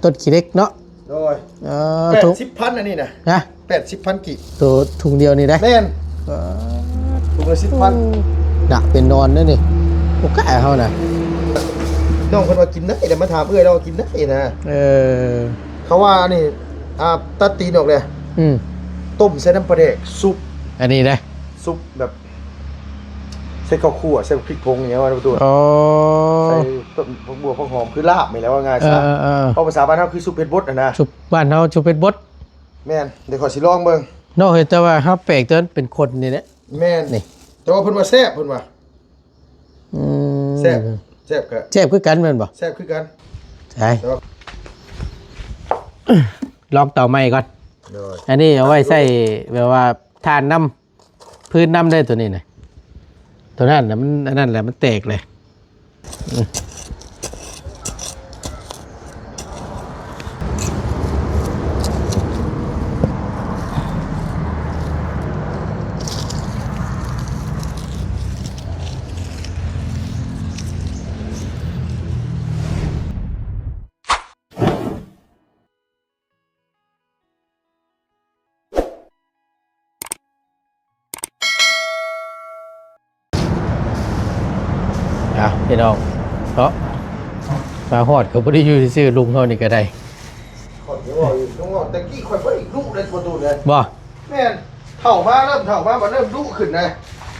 ຕົ້ນຂີ້ເຫຼັກເນາະ. ໂດຍ ເອີ ແປດສິບພັນ ອັນນີ້ນະ ຮະ ແປດສິບພັນກີບ ໂຕຖົງດຽວນີ້ໄດ໋. ແມ່ນ ເອີ ຖົງລະສິບພັນ ໜັກເປັນນອນເດ້ນີ້ ບໍ່ກ້າເຮົານະ. ນ້ອງເພິ່ນວ່າກິນໄດ້ ແລ້ວມາຖາມເອື້ອຍລາວວ່າກິນໄດ້ນະ. ເອີ ເຂົາວ່າອັນນີ້ ອ່າ ຕັດຕີນອອກເລີຍ ອືມ ຕົ້ມໃສ່ນ້ຳປາແດກ ຊຸບ ອັນນີ້ເດ້ ຊຸບແບບ ໃສ່ເຂົ້າຂົ້ວ ໃສ່ພລິກຜົງຫຍັງວ່າປະຕູ. ອໍ ໃສ່ຕົ້ນຜັກບົວຜັກຫອມ ຄືລາບນີ້ແຫຼະ ວ່າງ່າຍຊະ. ເອີໆ ເພາະພາສາບ້ານເຮົາຄືຊຸບເຫັດບົດຫັ້ນນະ. ຊຸບ ບ້ານເຮົາຊຸບເຫັດບົດ. ແມ່ນ ດຽວຂ້ອຍຊິລອງເບິ່ງ. ເນາະ ເຫັນແຕ່ວ່າເຮົາແປກແຕ່ມັນເປັນຂົນນີ້ແຫຼະ. ແມ່ນ ນີ້ ແຕ່ວ່າເພິ່ນວ່າແຊບ ເພິ່ນວ່າ ອືມ ແຊບ ແຊບກະ ແຊບຄືກັນແມ່ນບໍ່? ແຊບຄືກັນ. ໃຊ່ ແຕ່ວ່າ ລອງເຕົາໃໝ່ກ່ອນ. ໂດຍ ອັນນີ້ເອົາໄວ້ໃສ່ແບບວ່າຖ່ານນຳ ພື້ນນຳເດ້ ໂຕນີ້ນະ. ໂຕນັ້ນນະ ມັນອັນນັ້ນແຫຼະ ມັນແຕກເລີຍ. ອ່ະ ພີ່ນ້ອງເນາະ ມາຮອດກໍບໍ່ໄດ້ຢູ່ຊື່ໆ ລຸງເຮົານີ້ກໍໄດ້. ຂ້ອຍເວົ້າຢູ່ ຕ້ອງເວົ້າ ແຕ່ກີ້ຂ້ອຍບໍ່ໄດ້ດຸເດ້ ບໍ່ດຸເດ້. ບໍ່? ແມ່ນ ເຖົ້າມາ ເລີ່ມເຖົ້າມາ ມັນເລີ່ມດຸຂຶ້ນນະ.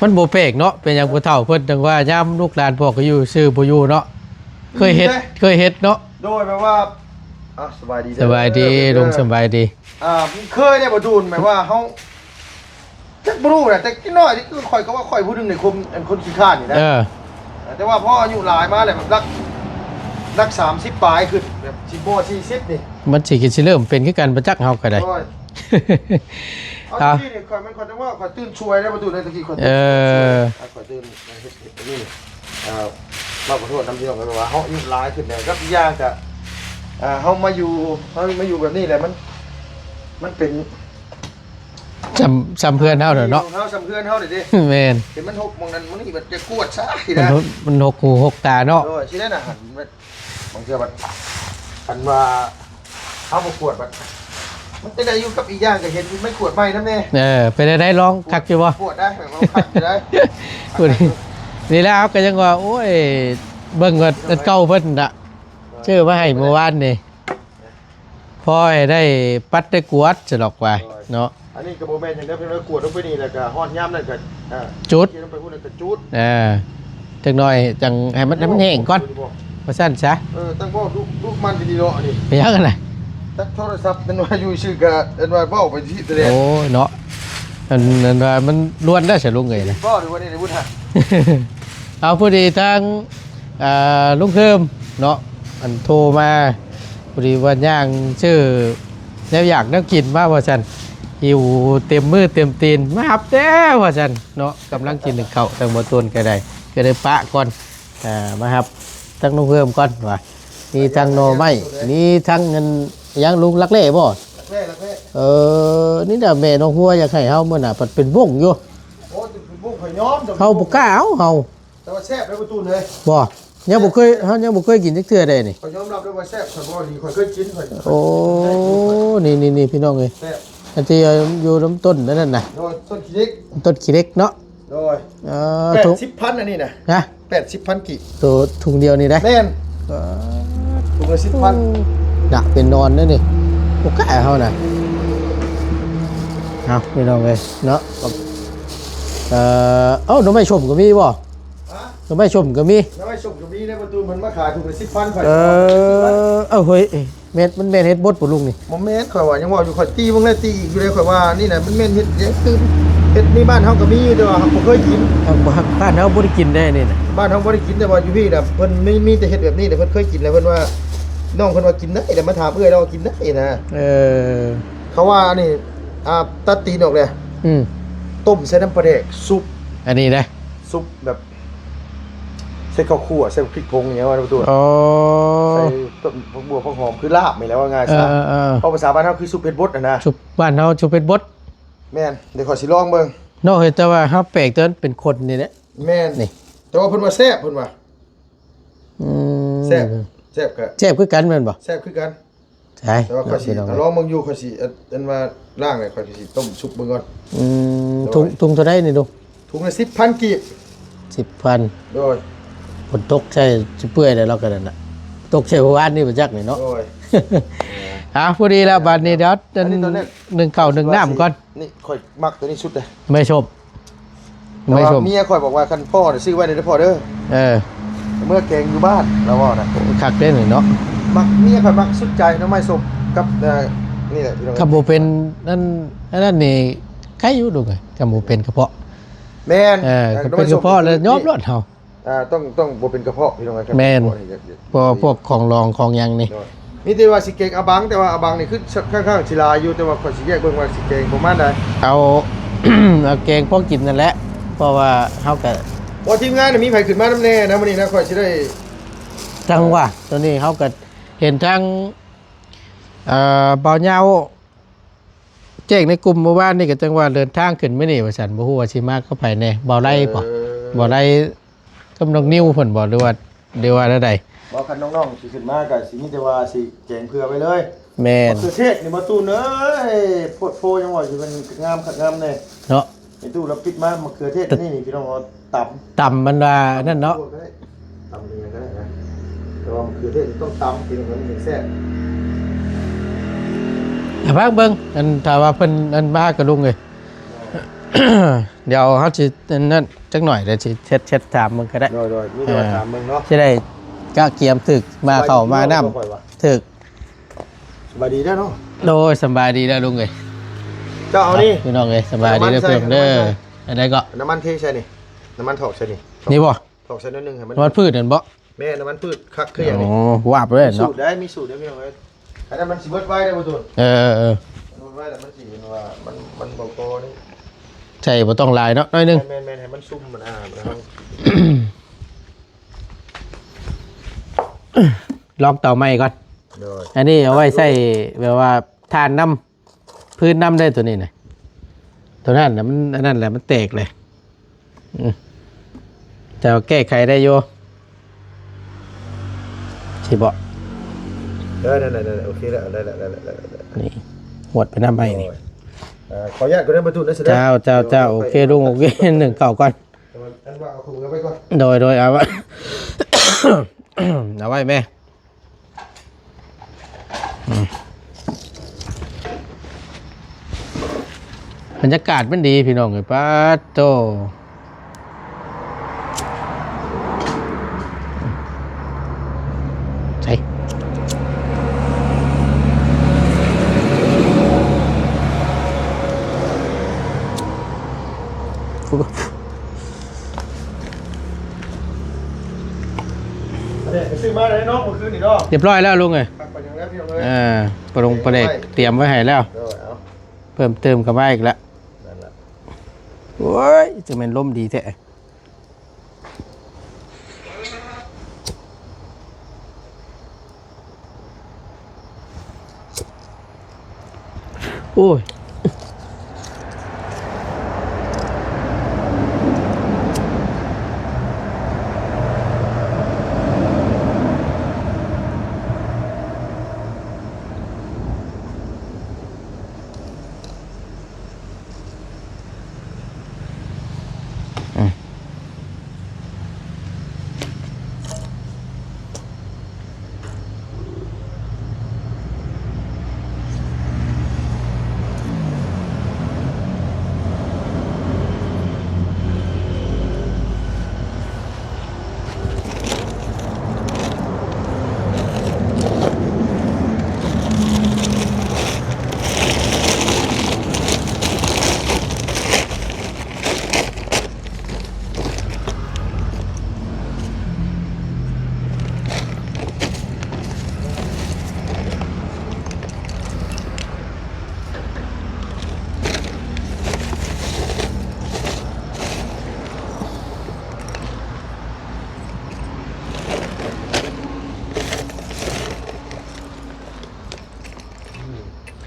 ມັນບໍ່ແປກເນາະ ເປັນຫຍັງຜູ້ເຖົ້າເພິ່ນຈັ່ງວ່າ ຍາມລູກຫຼານພວກກໍຢູ່ຊື່ບໍ່ຢູ່ເນາະ. ເຄີຍເຮັດ ເຄີຍເຮັດເນາະ. ໂດຍ ແບບວ່າ ອ່ະ ສະບາຍດີເດີ ສະບາຍດີ ລຸງ ສະບາຍດີ. ອ່າ ເຄີຍໄດ້ບໍ່ດູນ ແບບວ່າເຮົາ ຈັກບໍ່ຮູ້ນະ ແຕ່ນ້ອຍນີ້ຄືຂ້ອຍກໍວ່າຂ້ອຍຜູ້ໜຶ່ງໃນຄົນ ອັນຄົນຂີ້ຄ້ານນີ້ນະ. ເອີ ແຕ່ວ່າພໍອາຍຸຫຼາຍມາແລ້ວ ແບບຫຼັກ ຫຼັກສາມສິບປາຍຂຶ້ນ ແບບສິບບໍ່ ສີ່ສິບນີ້ ມັນຊິ ຊິເລີ່ມເປັນຄືກັນບໍ່ຈັກ ເຮົາກໍໄດ້. ໂອ້ຍ ເອົາ ເອົາ ແຕ່ກີ້ນີ້ຂ້ອຍ ມັນ ຂ້ອຍຈັ່ງວ່າຂ້ອຍຕື່ນຊ່ວຍໄດ້ ປະຕູໃນຕະກີ້ຂ້ອຍ ເອີ ຂ້ອຍຕື່ນ ເຮັດ ເຮັດອັນນີ້ ອ່າ ເວົ້າຂໍໂທດນຳພີ່ນ້ອງ ແບບວ່າເຮົາອາຍຸຫຼາຍຂຶ້ນແລ້ວ ກັບອີກຢ່າງກະ ອ່າ ເຮົາມາຢູ່ ເຮົາມາຢູ່ແບບນີ້ແຫຼະ ມັນ ມັນເປັນ ຊ່ຳ ຊ່ຳເພື່ອນເຮົາແຫຼະເນາະ ເຮົາຊ່ຳເພື່ອນເຮົານີ້ເດ້. ແມ່ນ ເຫັນມັນຫົກໝ່ອງນັ້ນໝ່ອງນີ້ ບັດຈະກວດຊະ ມັນຫົກ ມັນຫົກຫູຫົກຕາເນາະ. ໂດຍ ຊິໄດ້ນະ ຫັ້ນ ບາງເທື່ອບັດ ອັນວ່າ ເຮົາບໍ່ກວດບັດ ມັນຈະໄດ້ຢູ່ ກັບອີກຢ່າງກໍເຫັນໄມ້ກວດໃໝ່ນຳແດ່. ເອີ ເປັນໄດ້ ລອງຄັກຢູ່ບໍ່? ກວດໄດ້ ແບບວ່າຄັກຢູ່ໄດ໋. ນີ້ແຫຼະ ເຮົາກໍຍັງວ່າ ໂອ້ຍ ເບິ່ງວ່າອັນເກົ່າເພິ່ນນະ ເຈີມາໃຫ້ມື້ວານນີ້ ພໍໃຫ້ໄດ້ປັດໄດ້ກວດຊະດອກວ່າເນາະ. ອັນນີ້ກໍບໍ່ແມ່ນຫຍັງເດີ ເພິ່ນວ່າກວດລົງໄປນີ້ ແລ້ວກໍຮອດຍາມນັ້ນກໍ ອ່າ ຈຸດ ເອົາໄປພຸ້ນແລ້ວກໍຈຸດ. ອ່າ ຈັກໜ້ອຍຈັ່ງໃຫ້ມັນ ໃຫ້ມັນແຫ້ງກ່ອນ ວ່າຊັ້ນຊະ. ເອີ ຕັ້ງບໍ່ດຸ ດຸມັນດີເນາະ. ອັນນີ້ເປັນຫຍັງນະ? ຈັກໂທລະສັບ ແມ່ນວ່າຢູ່ຊື່ກະ ເອີ້ນວ່າເວົ້າໄປທີ່ຕະແລດ. ໂອ້ຍເນາະ ອັນ ອັນວ່າມັນລວນໄດ້ຊະລຸງເອີຍນະ ບໍ່ ຫຼືວ່ານີ້ ໄດ້ບຸນຫາ. ເອົາ ພໍດີທາງ ອ່າ ລຸງເຄີມເນາະ ອັນໂທມາ ພໍດີວ່າຍ່າງຊື້ແນວຢາກແນວກິນມາວ່າຊັ້ນ ຫິ້ວເຕັມມືເຕັມຕີນ ມາຮັບແດ່ວ່າຊັ້ນເນາະ. ກຳລັງກິນເຂົ້າ ທາງບໍ່ຕົ້ນກໍໄດ້ ກໍໄດ້ປະກ່ອນ ອ່າ ມາຮັບທາງລຸງເພີ່ມກ່ອນວ່າ ມີທັງໜໍ່ໄມ້ ມີທັງອັນຫຍັງ ລຸງ ລັກແຮ້ບໍ່? ລັກແຮ້ ລັກແຮ້. ເອີ ນີ້ນະ ແມ່ນ້ອງຫົວຢາກໃຫ້ເຮົາມື້ໜ້າ ພັດເປັນວົງຢູ່. ໂອ້ ເປັນວົງ ຂ້ອຍຍອມ ເຮົາບໍ່ກ້າເອົາ ເຮົາ ແຕ່ວ່າແຊບເດ້ປະຕູນເອີຍ. ບໍ່ ຍັງບໍ່ເຄີຍ ເຮົາຍັງບໍ່ເຄີຍກິນຈັກເທື່ອເດ້ນີ້. ຂ້ອຍຍອມຮັບເລີຍວ່າແຊບ ຂ້ອຍບໍ່ດີ ຂ້ອຍເຄີຍກິນ ຂ້ອຍ ໂອ້ ນີ້ໆໆ ພີ່ນ້ອງເອີຍ ແຊບ ອັນທີ່ຢູ່ນຳຕົ້ນນັ້ນນະ ໂດຍ ຕົ້ນຂີ້ເຫຼັກ ຕົ້ນຂີ້ເຫຼັກເນາະ. ໂດຍ ເອີ ແປດສິບພັນ ອັນນີ້ນະ ຮະ ແປດສິບພັນກີບ ໂຕຖົງດຽວນີ້ໄດ໋. ແມ່ນ ເອີ ຖົງລະສິບພັນ ໜັກເປັນນອນເດ້ນີ້ ບໍ່ກ້າເຮົານະ. ເອົາ ພີ່ນ້ອງເອີຍເນາະ ເອີ ເອົ້າ ໜໍ່ໄມ້ສົ້ມກໍມີບໍ່? ຮະ ໜໍ່ໄມ້ສົ້ມກໍມີ ໜໍ່ໄມ້ສົ້ມກໍມີໃນປະຕູ ເພິ່ນມາຂາຍຖົງລະສິບພັນ ຂ້ອຍ ເອີ ເອົາ ເຮີ້ຍ ແມ່ນ ມັນແມ່ນເຫັດບົດບໍ່ລຸງນີ້? ບໍ່ແມ່ນ ຂ້ອຍວ່າຍັງເວົ້າຢູ່ ຂ້ອຍຕີເບິ່ງແລ້ວຕີອີກຢູ່ເດ້ ຂ້ອຍວ່ານີ້ນະ ມັນແມ່ນເຫັດຫຍັງຕື່ມ ເຫັດໃນບ້ານເຮົາກໍມີຢູ່ ແຕ່ວ່າເຮົາບໍ່ເຄີຍກິນ. ທາງບ້ານເຮົາບໍ່ໄດ້ກິນເດ້ນີ້ນະ ບ້ານເຮົາບໍ່ໄດ້ກິນ ແຕ່ວ່າຢູ່ພີ້ນະ ເພິ່ນມີ ມີແຕ່ເຫັດແບບນີ້ແຫຼະ ເພິ່ນເຄີຍກິນແລ້ວ ເພິ່ນວ່າ ນ້ອງເພິ່ນວ່າກິນໄດ້ ແລ້ວມາຖາມເອື້ອຍລາວວ່າກິນໄດ້ນະ. ເອີ ເຂົາວ່າອັນນີ້ ອ່າ ຕັດຕີນອອກເລີຍ ອືມ ຕົ້ມໃສ່ນ້ຳປາແດກ ຊຸບ ອັນນີ້ເດ້ ຊຸບແບບ ໃສ່ເຂົ້າຂົ້ວ ໃສ່ພລິກຜົງຫຍັງວ່າປະຕູ. ອໍ ໃສ່ຕົ້ນຜັກບົວຜັກຫອມ ຄືລາບນີ້ແຫຼະ ວ່າງ່າຍຊະ. ເອີໆໆ ເພາະພາສາບ້ານເຮົາຄືຊຸບເຫັດບົດຫັ້ນນະ ຊຸບ ບ້ານເຮົາຊຸບເຫັດບົດ. ແມ່ນ ດຽວຂ້ອຍຊິລອງເບິ່ງເນາະ. ເຫັນແຕ່ວ່າເຮົາແປກແຕ່ມັນເປັນຂົນນີ້ແຫຼະ. ແມ່ນ ນີ້ ແຕ່ວ່າເພິ່ນວ່າແຊບ ເພິ່ນວ່າ ອືມ ແຊບ ແຊບກະ ແຊບຄືກັນແມ່ນບໍ່? ແຊບຄືກັນ. ໃຊ່ ແຕ່ວ່າຂ້ອຍຊິ ພີ່ນ້ອງ ລອງເບິ່ງຢູ່ ຂ້ອຍຊິ ອັນ ອັນວ່າລ້າງແລ້ວ ຂ້ອຍກໍຊິຕົ້ມຊຸບເບິ່ງກ່ອນ. ອືມ ໂດຍ ທຸງ ທຸງເທົ່າໃດນີ້ລຸງ? ທຸງລະສິບພັນກີບ. ສິບພັນ. ໂດຍ ຝົນຕົກໃສ່ຊິເປື່ອຍແລ້ວ ລາວກໍນັ້ນນະ ຕົກໃສ່ເມື່ອວານນີ້ບໍ່ຈັກນີ້ເນາະ. ໂດຍ ອ່າ ພໍດີແລ້ວ ບາດນີ້ດຽວ ອັນນີ້ຕອນແລກ ໜຶ້ງເຂົ້າໜຶ້ງນ້ຳກ່ອນ. ນີ້ຂ້ອຍມັກຕົວນີ້ສຸດເດ້ ໄມ້ສົມ. ແຕ່ວ່າເມຍຂ້ອຍບອກວ່າ ຄັນພໍ້ນີ້ຊື້ໄວ້ເດີພໍ່ເດີ. ເອີ ເມືອແກງຢູ່ບ້ານ ລາວເວົ້ານະ. ໂອ້ ຄັກເດ້ນີ້ເນາະ. ມັກ ເມຍຂ້ອຍມັກສຸດໃຈໜໍ່ໄມ້ສົ້ມກັບ ເອີ ນີ້ແຫຼະພີ່ນ້ອງ. ຄັນບໍ່ເປັນນັ້ນ ອັນນັ້ນນີ້ໄຄຢູ່ລູກເອີຍ ຄັນບໍ່ເປັນກະເພາະ. ແມ່ນ ເອີ ຄັນເປັນກະເພາະແລ້ວຍອມໂລດເຮົາ. ອ່າ ຕ້ອງ ຕ້ອງບໍ່ເປັນກະເພາະພີ່ນ້ອງເອີຍ. ແມ່ນ ເພາະວ່າພວກຂອງດອງຂອງຫຍັງນີ້ ໂດຍ ມີແຕ່ວ່າຊິແກງອາບັງ ແຕ່ວ່າອາບັງນີ້ຄືຄ່ອນຂ້າງຊິຫຼາຍຢູ່ ແຕ່ວ່າຂ້ອຍຊິແຍກເບິ່ງວ່າຊິແກງປະມານໃດ. ເອົາ ເອົາແກງພໍກິນນັ້ນແຫຼະ ເພາະວ່າເຮົາກະ ບໍ່ ທີມງານມີໃຜຂຶ້ນມານຳແດ່ນະມື້ນີ້ນະ ຂ້ອຍຊິໄດ້ ຈັ່ງວ່າ ຕອນນີ້ເຮົາກະເຫັນທາງ ເອີ ບ່າວຍາວ ແຈ້ງໃນກຸ່ມມື້ວານນີ້ ກໍຈັ່ງວ່າເດີນທາງຂຶ້ນມື້ນີ້ວ່າຊັ້ນ ບໍ່ຮູ້ວ່າຊິມາກັບໃຜແດ່ ບ່າວໄລບໍ່? ເອີ ບ່າວໄລກັບນ້ອງນິວເພິ່ນບໍ່ ຫຼືວ່າ ຫຼືວ່າແນວໃດ? ບໍ່ ຄັນນ້ອງໆຊິຂຶ້ນມາກໍຊິມີແຕ່ວ່າຊິແກງເຜືອໄວ້ເລີຍ. ແມ່ນ ມະເຂືອເທດນີ້ ບໍ່ຕູນເອີຍ ໂພດໂພ ຍັງວ່າຊິເປັນງາມຄັກງາມແດ່ເນາະ. ແມ່ຕູ້ລະປິດມາ ມະເຂືອເທດນີ້ ນີ້ພີ່ນ້ອງ ເອົາຕຳ ຕຳມັນວ່ານັ້ນເນາະ ຕຳອີ່ຫຍັງກໍໄດ້ນະ ແຕ່ວ່າມະເຂືອເທດນີ້ຕ້ອງຕຳ ກິນແລ້ວມັນແຊບ. ອ່ະ ຟັງເບິ່ງ ອັນ ຖ້າວ່າເພິ່ນ ອັນ ມາກະລຸງເອີຍ ດຽວເຮົາຊິ ອັນນັ້ນ ຈັກໜ້ອຍ ດຽວຊິແຊັດ ແຊັດຖາມເບິ່ງກໍໄດ້. ໂດຍໆ ມີແຕ່ວ່າ ເອີ ຖາມເບິ່ງເນາະ ຊິໄດ້ກະກຽມຖືກ ມາເຂົ້າມານ້ຳ ຖືກ. ສະບາຍດີເດີເນາະ. ໂດຍ ສະບາຍດີເດີລຸງເອີຍ. ເຈົ້າເອົານີ້ ພີ່ນ້ອງເອີຍ ສະບາຍດີເດີ ນ້ຳມັນໃສ່ ເພື່ອນເດີ ນ້ຳມັນໃສ່ ອັນໃດກໍ ນ້ຳມັນເທໃສ່ນີ້ ນ້ຳມັນຖອກໃສ່ນີ້ ນີ້ບໍ່? ຖອກໃສ່ໜ້ອຍໜຶ່ງໃຫ້ມັນ ນ້ຳມັນພືດນັ້ນບໍ່? ແມ່ນ ນ້ຳມັນພືດ ຄັກຄືຫຍັງນີ້? ໂອ້ ວາບເລີຍເນາະ ມີສູດໄດ້ ມີສູດໄດ້ພີ່ນ້ອງເອີຍ. ອັນນັ້ນມັນຊິເບິດໄວເດ້ບໍ່ຕູນ. ເອີໆ ເບິດໄວແລ້ວມັນຊິເປັນວ່າ ມັນ ມັນບໍ່ພໍນີ້ ໃສ່ບໍ່ຕ້ອງຫຼາຍເນາະ ໜ້ອຍໜຶ່ງ. ແມ່ນໆ ໃຫ້ມັນຊຸ່ມ ມັນ ອ່າ ມັນ ລອງເຕົາໃໝ່ກ່ອນ. ໂດຍ ອັນນີ້ເອົາໄວ້ໃຊ້ແບບວ່າຖ່ານນຳ ພື້ນນຳໄດ້ຕົວນີ້ນະ ຕົວນັ້ນນະ ມັນ ອັນນັ້ນແຫຼະ ມັນແຕກເລີຍ. ອືມ ແຕ່ວ່າແກ້ໄຂໄດ້ຢູ່ ຊິເບາະ. ເອີ ນັ້ນແຫຼະ ນັ້ນແຫຼະ ໂອເຄແລ້ວ ໄດ້ແລ້ວ ໄດ້ແລ້ວ ໄດ້ແລ້ວ ນີ້ ຫວດໄປນຳໃໝ່ນີ້. ໂດຍ ເອີ ຂໍອະນຸຍາດກ່ອນເດີ ປະຕູນະ. ເຈົ້າ ເຈົ້າ ເຈົ້າ ໂອເຄລຸງ ໂອເຄ ໜຶ່ງເຂົ້າກ່ອນ. ໂດຍ ໂດຍ ເອົາໄວ້ ເອົາໄວ້ແມ່. ອືມ ບັນຍາກາດມັນດີພີ່ນ້ອງເອີຍ ປາດໂຕ ໃສ່ ອັນນີ້ໄປຊື້ມາໄດ້ເນາະ ມື້ຄືນນີ້ເນາະ. ຮຽບຮ້ອຍແລ້ວລຸງເອີຍ. ຄັກປານຫຍັງແລ້ວພີ່ນ້ອງເອີຍ. ເອີ ປາດົງປາແດກຕຽມໄວ້ໃຫ້ແລ້ວ. ໂດຍ ເອົາ ເພີ່ມເຕີມເຂົ້າມາອີກລະ. ນັ້ນລະ. ໂອ້ຍ ຈັ່ງແມ່ນລົມດີແທ້. ໂອ້ຍ ອືມ.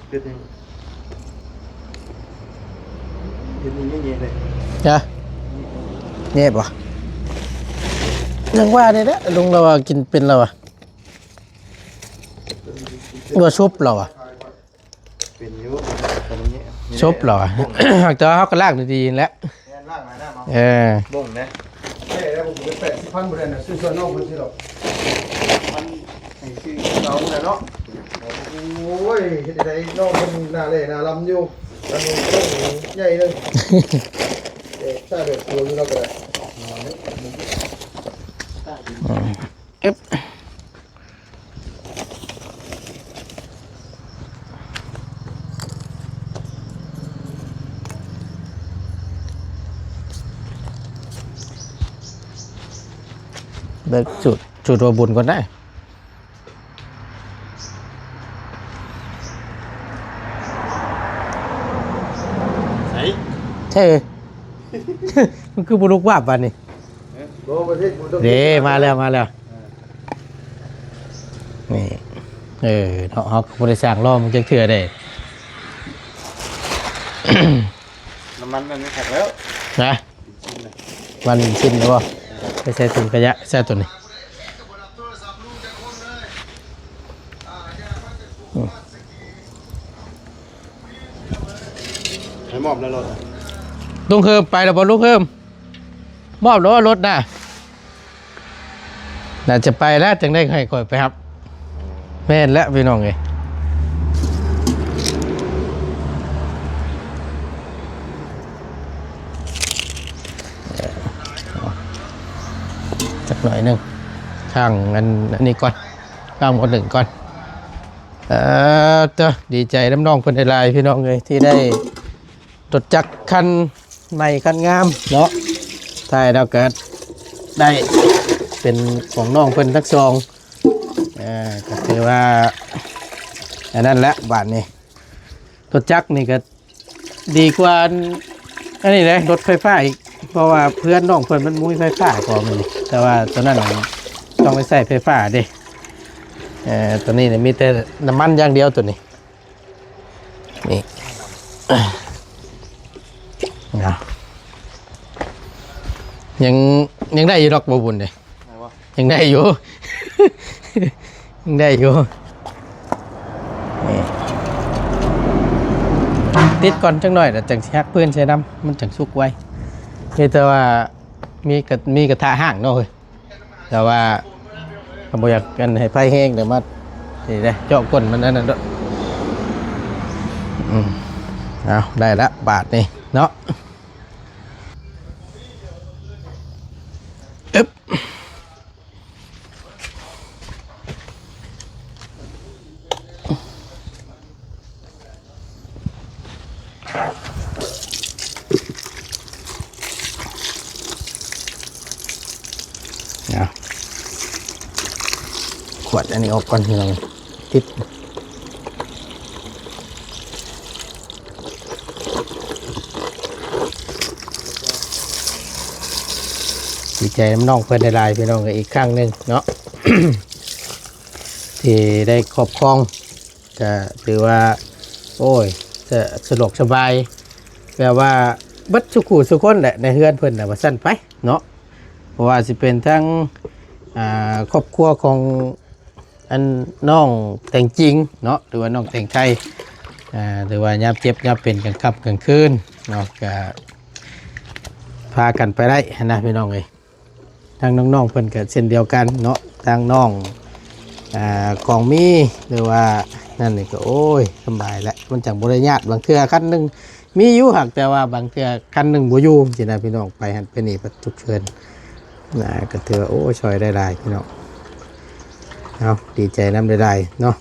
ເຮັດຫຍັງ? ເຮັດນີ້ແຍ່ໆເລີຍ. ຮະ? ແຍ່ບໍ່? ຍັງວ່ານີ້ແຫຼະ ລຸງລາວວ່າກິນເປັນແລ້ວວ່າ. ວ່າຊຸບແລ້ວອະ ເປັນຢູ່ ຕົວນີ້ ຊຸບແລ້ວອະ ແຕ່ວ່າເຮົາກໍລ້າງດີໆແຫຼະ ແມ່ນ ລ້າງຫຼາຍນ້ຳເອົາ ເອີ ບົ່ງແດ່ ແທ້ແລ້ວ ບໍ່ເປັນແປດສິບພັນບໍ່ໄດ້ນະ ຊື້ຊ່ອຍນ້ອງເພິ່ນຊິດອກ ມັນໃຫ້ຊື້ເອົາແຫຼະເນາະ ໂອ້ຍ ເຮັດໃດນ້ອງເພິ່ນໜ້າແຫຼ້ໜ້າລຳຢູ່ ອັນນີ້ຕົວໃຫຍ່ໜຶ່ງ ເອີ ຊາເດືອດຕົວຢູ່ລາວກໍໄດ້ ອືມ ອຶບ ເບິ່ງສູດ ສູດຫົວບຸນກ່ອນໄດ໋ ໃສ ໃສ ມັນຄືບໍ່ລຸກວາບບາດນີ້ ເອີ ບໍ່ ບໍ່ເຮັດ ບໍ່ຕ້ອງ ເດ້ ມາແລ້ວ ມາແລ້ວ ເອີ ນີ້ ເອີ ເນາະ ເຮົາກໍບໍ່ໄດ້ສ້າງລໍ້ມັນຈັກເທື່ອເດ້ ນ້ຳມັນມັນຄັກແລ້ວ ນະ ເປັນຊິ້ນນະ ມັນເປັນຊິ້ນແລ້ວບໍ່ ເອີ ໄປໃສ່ຖົງຂະຫຍະ ໃສ່ໂຕນີ້ ອືມ ໃຫ້ມອບແລ້ວລົດ ລຸງເຮີມໄປແລ້ວບໍ່ ລຸງເຮີມ ມອບແລ້ວວ່າລົດນະ ໜ້າຈະໄປແລ້ວ ຈັ່ງໄດ້ໃຫ້ຂ້ອຍໄປຮັບ ແມ່ນແລ້ວພີ່ນ້ອງເອີຍ ຈັກໜ້ອຍໜຶ່ງ ຂ້າງອັນ ອັນນີ້ກ່ອນ ຂ້າງໝໍ້ໜຶ່ງກ່ອນ ເອີ ເຕີ ດີໃຈນຳນ້ອງເພິ່ນຫຼາຍໆ ພີ່ນ້ອງເອີຍ ທີ່ໄດ້ ລົດຈັກຄັນໃໝ່ຄັນງາມເນາະ ທ້າຍແລ້ວກໍໄດ້ເປັນຂອງນ້ອງເພິ່ນທັງສອງ ເອີ ກໍຖືວ່າອັນນັ້ນແຫຼະບາດນີ້ ລົດຈັກນີ້ກໍດີກວ່າອັນນີ້ເດ້ ລົດໄຟຟ້າອີກ ເພາະວ່າເພື່ອນນ້ອງເພິ່ນມັນບໍ່ມີໄຟຟ້າກໍມີ ແຕ່ວ່າຕົວນັ້ນຕ້ອງໄດ້ໃຊ້ໄຟຟ້າເດ້ ເອີ ຕົວນີ້ນີ້ມີແຕ່ນ້ຳມັນຢ່າງດຽວຕົວນີ້. ນີ້ ເນາະ ຍັງ ຍັງໄດ້ຢູ່ດອກ ບໍ່ບຸນເດ້ ໄດ້ບໍ່? ຍັງໄດ້ຢູ່ ຍັງໄດ້ຢູ່ ນີ້ ຕິດກ່ອນຈັກໜ້ອຍ ແລ້ວຈັ່ງຊິຫັກພື້ນໃສ່ນຳ ມັນຈັ່ງສຸກໄວ ມີແຕ່ວ່າ ມີກະ ມີກະທະຮ້າງເນາະເຮີຍ. ແຕ່ວ່າກໍບໍ່ຢາກອັນໃຫ້ໄຟແຮງ ແຕ່ມານີ້ເດ້ ເຈາະກົ້ນມັນອັນນັ້ນໂລດ. ອືມ ເອົາ ໄດ້ລະບາດນີ້ເນາະ ອຶບ. ເອົາ ຂວດອັນນີ້ອອກກ່ອນ ພີ່ນ້ອງ ຕິດ. ດີໃຈນຳນ້ອງເພິ່ນຫຼາຍໆ ພີ່ນ້ອງເອີຍ ອີກຄັ້ງໜຶ່ງເນາະ ທີ່ໄດ້ຄອບຄອງ ກະຖືວ່າ ໂອ້ຍ ສະ ສະດວກສະບາຍ ແບບວ່າເບິດສູ່ຄູ່ສູ່ຄົນແຫຼະ ໃນເຮືອນເພິ່ນນະ ວ່າຊັ້ນໄປເນາະ ບໍ່ວ່າຊິເປັນທັງ ອ່າ ຄອບຄົວຂອງ ອັນ ນ້ອງແຕງຈິງເນາະ ຫຼືວ່ານ້ອງແຕງໄທ ອ່າ ຫຼືວ່າຍາມເຈັບຍາມເປັນກາງຄ່ຳກາງຄືນເນາະ ກະພາກັນໄປໄດ້ຫັ້ນນະ ພີ່ນ້ອງເອີຍ. ທາງນ້ອງໆເພິ່ນກະເຊັ່ນດຽວກັນເນາະ ທາງນ້ອງ ອ່າ ກອງມີ ຫຼືວ່ານັ້ນນີ້ກະ ໂອ້ຍ ສະບາຍແຫຼະ ມັນຈັ່ງບໍ່ໄດ້ຍາດ. ບາງເທື່ອຄັນໜຶ່ງ ມີຢູ່ ຫາກແຕ່ວ່າບາງເທື່ອຄັນໜຶ່ງບໍ່ຢູ່ ຊີ້ນະ ພີ່ນ້ອງ ໄປຫັ້ນໄປນີ້ ປະ ສຸກເສີນນະ ກໍຖືວ່າ ໂອ້ ຊ່ອຍໄດ້ຫຼາຍ ພີ່ນ້ອງ. ເອົາ ດີໃຈນຳຫຼາຍໆເນາະ.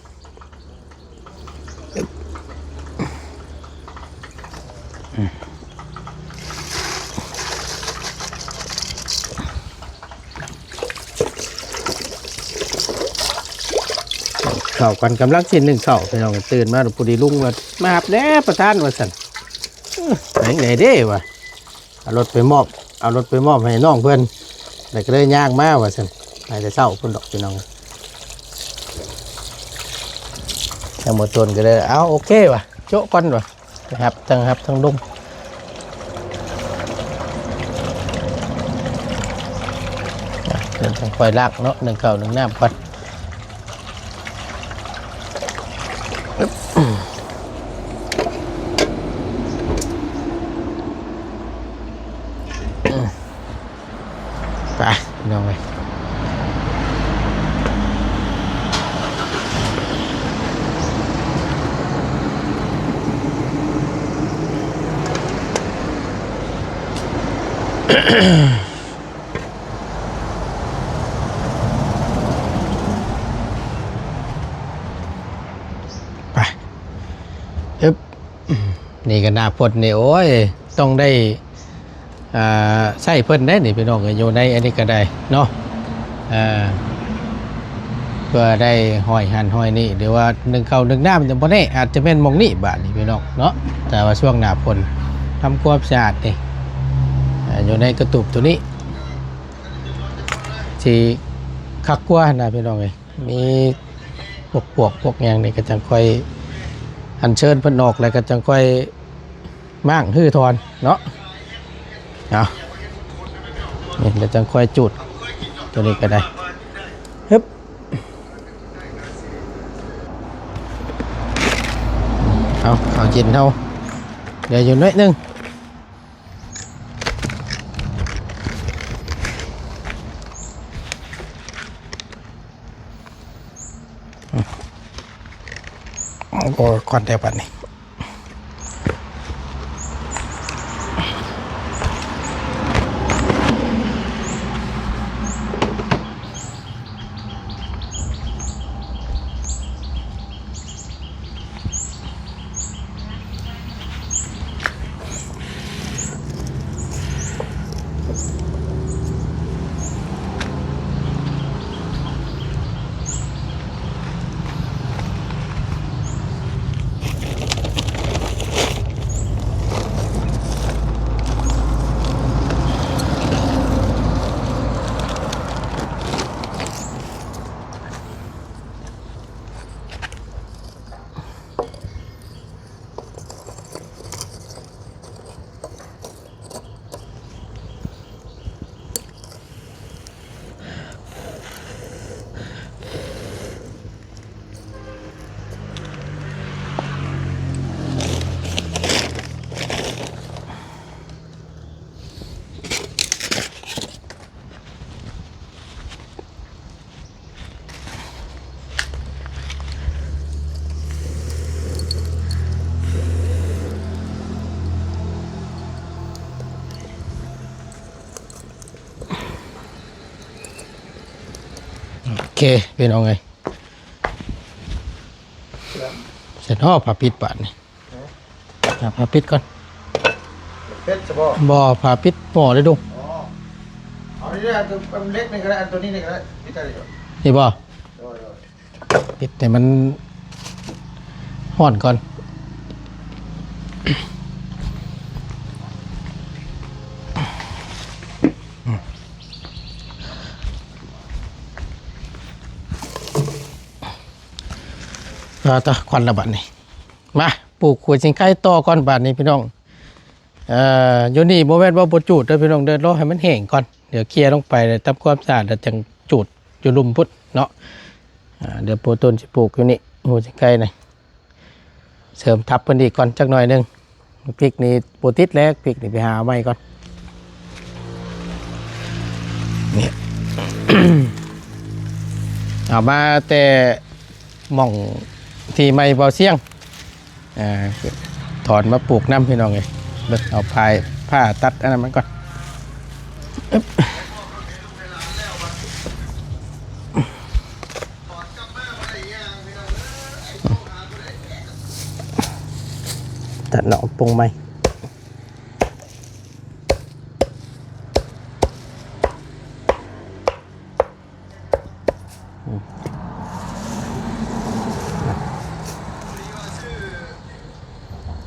ເຂົ້າກັນ ກຳລັງຊິໜຶ້ງເຂົ້າ ພີ່ນ້ອງ. ຕື່ນມາພໍດີ ລຸງວ່າ ມາຮັບແດ່ປະທານ ວ່າຊັ້ນ. ເອີ ໄປຈັ່ງໃດເດ້ ວ່າ ເອົາລົດໄປມອບ ເອົາລົດໄປມອບໃຫ້ນ້ອງເພິ່ນ ແລ້ວກໍເລີຍຍ່າງມາ ວ່າຊັ້ນ. ໄປແຕ່ເຊົ້າພຸ້ນດອກ ພີ່ນ້ອງ. ທາງໝໍ້ຕົນກໍເລີຍ ເອົາ ໂອເຄ ວ່າ ໂຈະກ່ອນ ວ່າ ໄປຮັບ ທັງຮັບທັງລົງ ອ່ະ ເດີນທາງຄ່ອຍລາກເນາະ ໜຶ້ງເຂົ້າໜຶ້ງນ້ຳກ່ອນ. ໄປພີ່ນ້ອງເອີຍ ໄປ ອຶບ ນີ້ກໍໜ້າຝົນນີ້ ໂອ້ຍ ຕ້ອງໄດ້ ອ່າ ໃຊ້ເພິ່ນໄດ໋ນີ້ພີ່ນ້ອງເອີຍ ຢູ່ໃນອັນນີ້ກໍໄດ້ເນາະ ອ່າ ເພື່ອໄດ້ຫ້ອຍຫັ້ນຫ້ອຍນີ້ ຫຼືວ່າໜຶ້ງເຂົ້າໜຶ້ງນ້ຳ ຍັງບໍ່ແນ່ ອາດຈະແມ່ນໝ່ອງນີ້ບາດນີ້ພີ່ນ້ອງເນາະ ແຕ່ວ່າຊ່ວງໜ້າຝົນ ທຳຄວາມສະອາດນີ້ ອ່າ ຢູ່ໃນກະຕູບໂຕນີ້ ຊິຄັກກວ່ານະພີ່ນ້ອງເອີຍ ມີພວກປວກພວກຫຍັງນີ້ ກໍຈັ່ງຄ່ອຍອັນເຊີນເພິ່ນອອກ ແລ້ວກໍຈັ່ງຄ່ອຍມ້າງຮື້ຖອນເນາະ ເອົາ ນີ້ ແລ້ວຈັ່ງຄ່ອຍຈູດ ໂຕນີ້ກໍໄດ້ ຮຶບ ເອົາ ເອົາເຢັນເຮົາ ເຫຼືອຢູ່ໜ້ອຍໜຶ່ງ. ໂອ້ ຄວັນແລ້ວບັດນີ້. ໂອເຄ ພີ່ນ້ອງເອີຍ ເສັດຮອດຜ້າປິດບາດນີ້. ຫາຜ້າປິດກ່ອນ ເປັດຊະບໍ່? ບໍ່ ຜ້າປິດໝໍ້ເດ້ລຸງ. ອໍ ເອົານີ້ເດ້ ອັນຕົວເລັກນີ້ກໍໄດ້ ອັນຕົວນີ້ນີ້ກໍໄດ້ ປິດໄດ້ຢູ່ ນີ້ບໍ່? ໂດຍ ໂດຍ ປິດໃຫ້ມັນຮ້ອນກ່ອນ. ອ່າ ຕາຄວັນລະບາດນີ້ ມາ ປູກຫົວຊິງໄຄຕໍ່ກ່ອນບາດນີ້ພີ່ນ້ອງ. ເອີ ຢູ່ນີ້ບໍ່ແມ່ນວ່າບໍ່ຈູດເດີພີ່ນ້ອງເດີ ລໍໃຫ້ມັນແຫ້ງກ່ອນ ດຽວເຄຍລົງໄປແລ້ວທຳຄວາມສະອາດແລ້ວຈັ່ງຈູດຢູ່ລຸ່ມພຸ້ນເນາະ. ອ່າ ດຽວໂປຕົ້ນຊິປູກຢູ່ນີ້ ຫົວຊິງໄຄນີ້ ເສີມທັບເພິ່ນອີກກ່ອນຈັກໜ້ອຍໜຶ່ງ. ພິກນີ້ບໍ່ຕິດແລ້ວ ພິກນີ້ໄປຫາເອົາໃໝ່ກ່ອນ. ນີ້ ເອົາມາແຕ່ ໝ່ອງທີ່ໃໝ່ບໍ່ສ່ຽງ ອ່າ ຖອນມາປູກນຳພີ່ນ້ອງເອີຍ. ເບິ່ງ ເອົາພາຍ ຜ້າຕັດອັນນັ້ນມັນກ່ອນ. ອຶບ ຕັດເນາະ ປົງໃໝ່.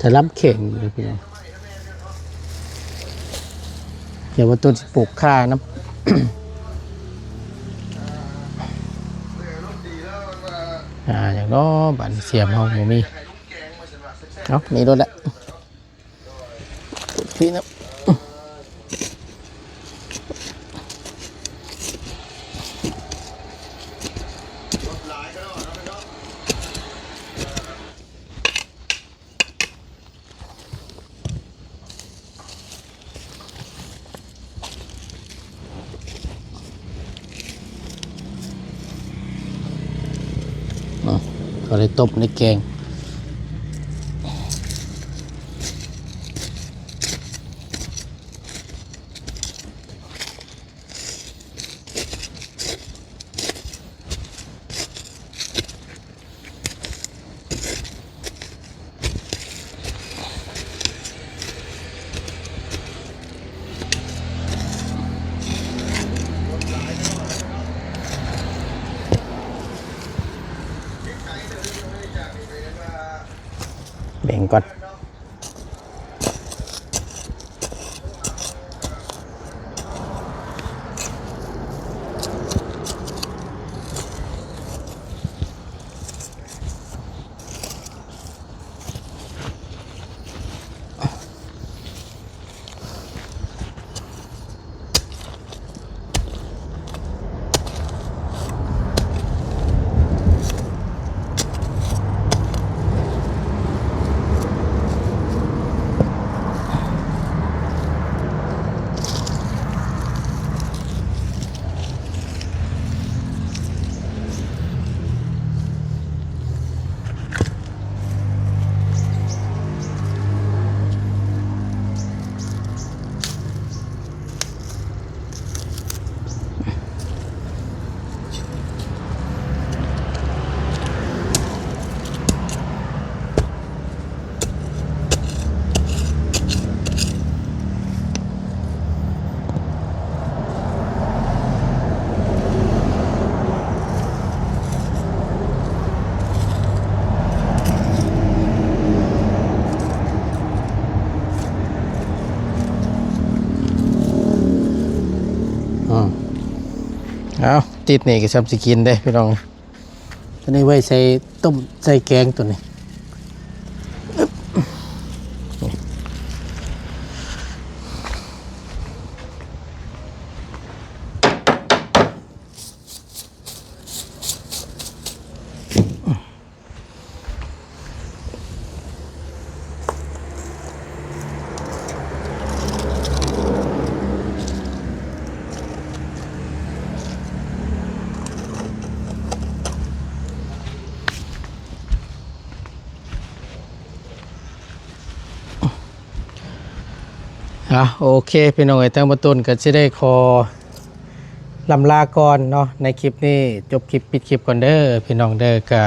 ຈະລຳແຂງຢູ່ເດ້ພີ່ນ້ອງ. ດຽວວ່າຕົ້ນຊິປູກຂ່ານຳ. ອ່າ ຫຍັງເນາະ ບາດນີ້ສຽມເຮົາບໍ່ມີ. ເອົາ ນີ້ໂລດແຫຼະ. ພີ້ນະ. ໄດ້ຕົ້ມໄດ້ແກງ. ເບັງກ່ອນ. ອ້າວ ຕິດນີ້ກໍຊ່ຳຊິກິນເດ້ພີ່ນ້ອງ. ຕົວນີ້ໄວ້ໃສ່ຕົ້ມໃສ່ແກງຕົວນີ້. ອ່ະ ໂອເຄ ພີ່ນ້ອງເອີຍ ທາງບ່າວຕຸນກໍຊິໄດ້ຂໍລ່ຳລາກ່ອນເນາະ ໃນຄລິບນີ້ ຈົບຄລິບ ປິດຄລິບກ່ອນເດີພີ່ນ້ອງເດີ. ກະ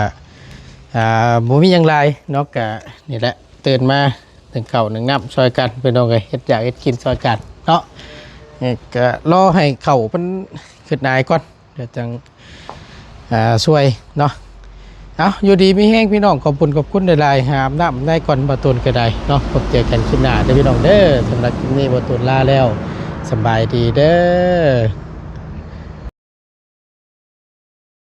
ອ່າ ບໍ່ມີຫຍັງຫຼາຍເນາະ ກະນີ້ແຫຼະ ຕື່ນມາ ໜຶ້ງເຂົ້າໜຶ້ງນ້ຳຊ່ອຍກັນ ພີ່ນ້ອງເອີຍ ເຮັດຢາກເຮັດກິນຊ່ອຍກັນເນາະ. ນີ້ກະລໍໃຫ້ເຂົ້າເພິ່ນຂຶ້ນອາຍກ່ອນ ດຽວຈັ່ງ ອ່າ ຊ່ວຍເນາະ. ເອົາ ຢູ່ດີມີແຮງພີ່ນ້ອງ ຂອບຄຸນ ຂອບຄຸນຫຼາຍໆ. ຫາອາບນ້ຳອາບໃນກ່ອນ ບ່າວຕຸນກໍໄດ້ເນາະ. ພົບເຈີກັນຄລິບໜ້າເດີພີ່ນ້ອງເດີ. ສຳລັບຄລິບນີ້ ບ່າວຕຸນລາແລ້ວ ສະບາຍດີເດີ.